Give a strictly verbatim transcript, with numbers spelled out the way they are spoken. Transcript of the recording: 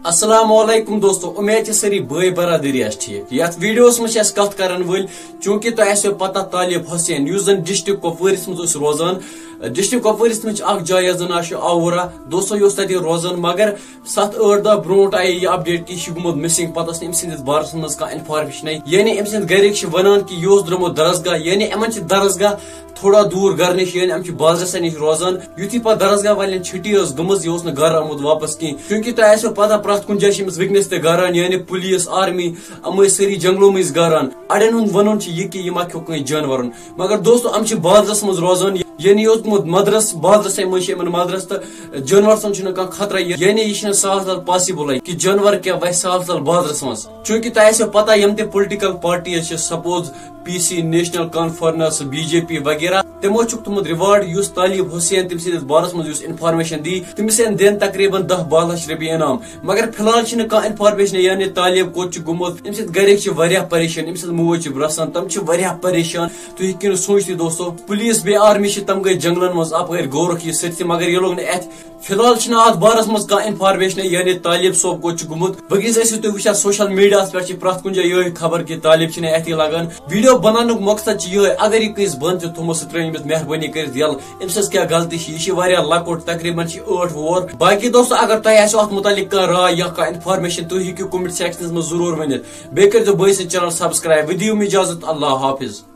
السلام علیکم دوستو، امید چھِ سٲری بٲے برادری آسہِ ٹھیک۔ یتھ ویڈیوس منٛز چھِ أسۍ کتھ کرن وٲلۍ، چونکہ تۄہہِ آسیو پتہ، طالب حسین، یُس زن ڈسٹرکٹ کپوٲرِس منٛز اوس روزان، ڈسٹرکٹ کپوٲرِس منٛز چھِ اکھ جاے یتھ زن ناو چھُ آوورہ۔ دوستو، یہِ اوس تتہِ روزان، مگر ستھ ٲٹھ دۄہ برونٛٹھ آیہِ یہِ اپڈیٹ کہِ یہِ چھُ گوٚمُت مسنگ۔ پتہٕ ٲس نہٕ أمۍ سٕنٛدِس بارس منٛز کانٛہہ انفارمیشنٕے، یعنی أمۍ سٕنٛدۍ گرِکۍ چھِ ونان کہِ یہِ اوس درٛامُت درسگاہ، یعنی یِمن چھِ درسگاہ تھوڑا دوٗر گرٕ نِش، یعنی یِم چھِ بازرسن نِش روزان۔ یُتھُے پتہٕ درسگاہ والٮ۪ن چھُٹی ٲس گٔمٕژ، یہِ اوس نہٕ گرٕ آمُت واپس کینٛہہ، چونکہ تۄہہِ آسیو پتہ، پرٛٮ۪تھ کُنہِ جایہِ چھِ أمِس وٕنکیٚنس تہِ گران، یعنی پُلیٖس، آرمی، یِم ٲسۍ سٲری جنگلو مٔنٛزۍ گران۔ اڑٮ۪ن ہُنٛد ونُن چھُ یہِ کہِ یہِ ما کھیوٚو کٲنٛسہِ جانورن، مگر دوستو، یِم چھِ بازرس منٛز روزان، یعنی یہِ اوس گوٚمُت مدرس، بازرسے منٛز چھِ یِمن مدرس، تہٕ جانور سُنٛد چھُنہٕ کانٛہہ خطرہ، یعنی یہِ چھُنہٕ سہل سہل پاسبلٕے کہِ جانور کیٛاہ وسہِ سہل سہل بازرس منٛز۔ چونکہ تۄہہِ آسیو پتہ، یِم تہِ پُلٹِکل پارٹیٖز چھِ، suppose P C, National Conference, B J P وغیرہ، تِمو چھُکھ تھوٚمُت ریوارڈ، یُس طالب حسین تٔمۍ سٕنٛدِس بارس منٛز یُس انفارمیشن دی، تٔمِس یِن دِنہٕ تقریباً دَہ باہ لچھ رۄپیہِ انعام۔ مگر فی الحال چھِنہٕ کانٛہہ انفارمیشن، یعنی طالب کوٚت چھُ گوٚمُت۔ أمۍ سٕنٛدۍ گرِکۍ چھِ واریاہ پریشان، أمۍ سٕنٛز موج چھِ رژھان، تِم چھِ واریاہ پریشان۔ تُہۍ ہیٚکِو نہٕ سوٗنٛچتھٕے دوستو، پُلیٖس بیٚیہِ آرمی چھِ، تِم گٔے جنگلن منٛز اپٲرۍ غورُک یہِ سٲرسٕے، مگر یہِ لوٚگ نہٕ اَتھِ۔ فی الحال چھِنہٕ اتھ بارس منٛز کانٛہہ انفارمیشن، یعنی طالب صٲب کوٚت چھُ گوٚمُت۔ وٕنکیٚنس ٲسِو تُہۍ وٕچھان، سوشل میڈیاہس پٮ۪ٹھ چھِ پرٛٮ۪تھ کُنہِ جایہِ یِہوٚے خبر کہِ طالب چھِنہٕ اَتھی لگان۔ ویڈیو بناونُک مقصد چھُ یِہوٚے، اگر یہِ کٲنٛسہِ بنٛد تہِ تھوٚمُت، سُہ ترٛٲیِو أمِس مہربٲنی کٔرِتھ یَلہٕ۔ أمۍ سٕنٛز کیٛاہ غلطی چھِ؟ یہِ چھِ واریاہ لۄکُٹ، تقریباً چھِ ٲٹھ وُہُر۔ باقی دوستو، اگر تۄہہِ آسیو اتھ متعلق کانٛہہ راے یا کانٛہہ انفارمیشن، تُہۍ ہیٚکِو کمنٹ سیکشنس منٛز ضروٗر ؤنِتھ۔ بیٚیہِ کٔرۍزیو بٲے سٕنٛز چینل سبسکرائب۔ وۄنۍ دِیِو مےٚ اجازت، اللہ حافظ۔